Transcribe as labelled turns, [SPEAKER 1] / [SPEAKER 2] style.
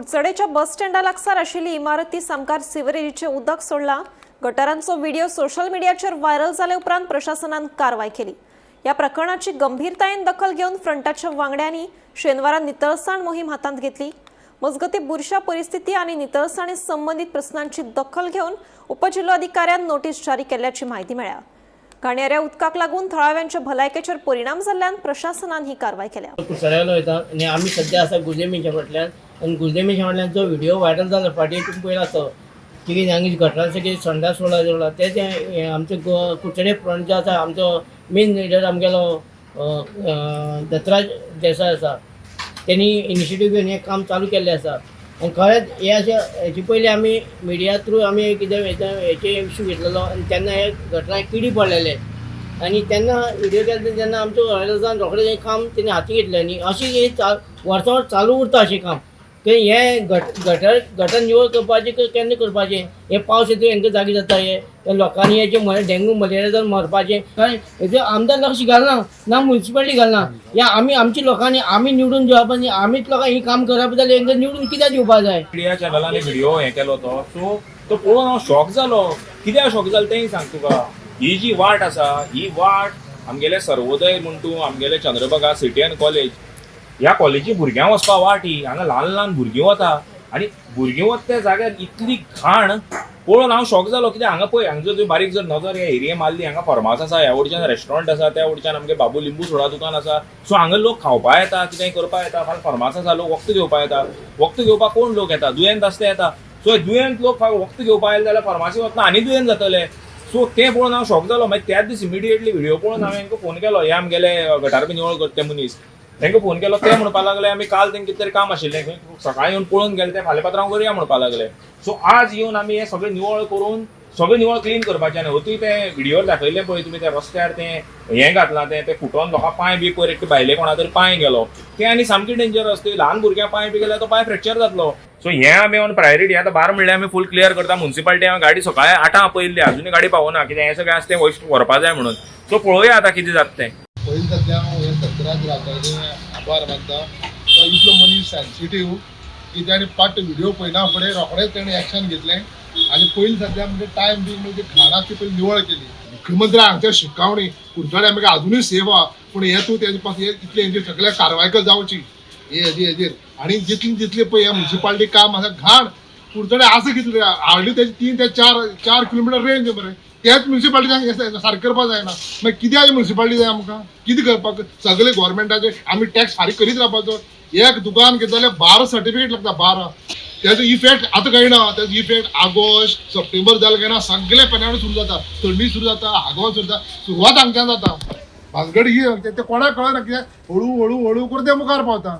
[SPEAKER 1] कुडचडेच्या बस स्टँडा लागसार आशिल्ली इमारती सामकार सिवरेजीचें उदक सोडलां. गटारांचो व्हिडिओ सोशल मिडियाचेर व्हायरल जाले उपरांत प्रशासनान कारवाय केली. ह्या प्रकरणाची गंभीरतायेन दखल घेवन फ्रंटाच्या वांगड्यांनी शेनवारा नितळसाण मोहीम हातांत घेतली. मजगतीं, बुरशा परिस्थिती आनी नितळसाणी संबंदीत प्रस्नांची दखल घेवन उपजिल्लोधिकाऱ्यान नोटीस जारी केल्ल्याची म्हायती मेळ्ळ्या. घाणयाऱ्या उदकाक लागून थळाव्यांच्या भलायकेचेर परिणाम जाल्ल्यान प्रशासनान ही कारवाय केल्या.
[SPEAKER 2] कुडचड्यालो वयता आनी आमी सद्या आसा गुजलेमिशा फाटल्यान आनी गुजलेमिशा फाटल्यान जो व्हिडियो व्हायरल जालो फाटीं तुमी पळयला तो की हांगा गटरान सगळी संडास सोडला जोडला तेजें हें आमचें कुडचडे फ्रंट जो आसा, आमचो मेन लिडर आमगेलो दत्तराज देसाय आसा, तेणी इनिशिएटीव घेवन हें काम चालू केल्लें आसा. आनी खरेंच हें अशें हेचे पयलीं आमी मिडिया थ्रू आमी कितें हेचे इशू घेतलेलो आनी तेन्ना हे गटरान किडी पडलेले आनी तेन्ना व्हिडियो केले तेन्ना आमचो व्हायरल जावन रोखडें हें काम तेणी हाती घेतलें. आनी अशें हें वर्सां वर्स चालू उरता अशें काम की हें गट गटर गटर निवळ करपाचें केन्ना करपाचें? हे पावस येता, हेंकां जागे जाता, हे लोकांनी हेचे डेंगू मलेरिया जावन मरपाचें. कारण हेजे आमदार लक्ष घालना ना, मुन्सिपालिटी घालना. या आमी आमच्या लोकांनी आमी निवडून दिवप आनी आमीच लोकांक ही काम करप जाल्यार हेंकां निवडून कित्याक दिवपा जाय?
[SPEAKER 3] मिडिया चॅनलांनी व्हिडिओ हें केलो तो, सो तो पळोवन हांव शॉक जालो. कित्याक शॉक जालो तेंय सांग तुका. ही जी वाट आसा, ही वाट आमगेले सर्वोदय म्हण तूं, आमगेले चंद्रभागा सिटी एंड कॉलेज, ह्या कॉलेजी भुरग्यांक वचपा वाट ही. हांगा ल्हान ल्हान भुरगीं वता आनी भुरगीं वता त्या जाग्यार इतली घाण पळोवन हांव शॉक जालो. कित्याक हांगा पळय, हांगा जर तुवें बारीक जर नजर ह्या एरिये मारली, हांगा फर्मास आसा, ह्या वटच्यान रेस्टॉरंट आसा, त्या वटच्यान आमगे बाबू लिंबू सोडा दुकान आसा. सो हांगा लोक खावपा येता, कितेंय करपा येता. फाल्यां फर्मास आसा, लोक वखद घेवपा येता. वखद घेवपाक कोण लोक येता? दुयेंत आसता येता. सो दुयेंत लोक वखद घेवपा आयले जाल्यार फार्मासी वतना आनी दुयेंत जातले. सो तें पळोवन हांव शॉक जालो. मागीर त्याच दीस इमिडिएटली व्हिडिओ पळोवन हांवें हांकां फोन केलो. हे आमगेले गटार बी निवळ करता ते मनीस, तांकां फोन केलो. ते म्हणपाक लागले आमी काल तांकां कितें तरी काम आशिल्लें, सकाळी येवन पळोवन गेले ते, फाल्यां पात्रांव करुया म्हणपाक लागले. सो आज येवन आमी हें सगळें निवळ करून, सगळें निवळ क्लीन करपाचें. आनी हतूय तें व्हिडियोर दाखयल्लें पळय तुमी, त्या रस्त्यार तें हें घातलां, तें तें फुटोन लोकां पांय बी पयर एकटे भायले कोणा तरी पांय गेलो. तें आनी सामकें डेंजरस. ते ल्हान भुरग्यां पांय बी गेल्यार तो पांय फ्रॅक्चर जातलो. सो हें आमी ऑन प्रायोरिटी आतां बार म्हणल्यार आमी फूल क्लियर करता. मुन्सिपालिटी हांवें गाडी सकाळी 8 आपयल्ली, अजुनूय गाडी पावना. कित्याक हें सगळें आसा तें वेस्ट व्हरपा जाय म्हणून. सो पळोवया आतां कितें जाता तें.
[SPEAKER 4] पयलीं सद्या हांव हे सत्यराज रावताचे आभार मानता. तो इतलो मनीस सेन्सिटीव की ताणें पाट व्हिडिओ पळयना फुडें रोखडेंच ताणें एक्शन घेतलें आनी पयलीं सद्या म्हणजे टायम बी म्हणजे घाण आसा ती पयलीं निवळ केली. मुख्यमंत्री हांगच्या शिटकावणी, कुडचडे आमकां अजुनूय सेफ आहा, पूण हे तूं तेजे पासून हे इतले हेंची सगळ्या कारवाय जावची हे हेजेर. आनी जितली जितली पळय हे मुन्सिपालिटी काम आसा घाण कुडचडे आसा कितले, हार्डली तेजे 3 ते 4 किलोमिटर रेंज मरे. त्याच मुन्सिपालिटी सारकें करपाक जायना, मागीर कित्याक मुन्सिपालिटी जाय आमकां? कितें करपाक सगळे गोवोरमेंटाचे आमी टॅक्स फारीक करीत रावपाचो? एक दुकान घेतले जाल्यार 12 सर्टिफिकेट लागता, 12. तेजो इफेक्ट आतां कळना, तेजो इफेक्ट ऑगस्ट सप्टेंबर जालें काय ना सगळे पेनावळ सुरू जाता, थंडी सुरू जाता, हागोन सुरू जाता, सुरवात हांगच्यान जाता. भानगड ही ते कोणाक कळना, कित्याक हळू हळू हळू करून ते मुखार पावता.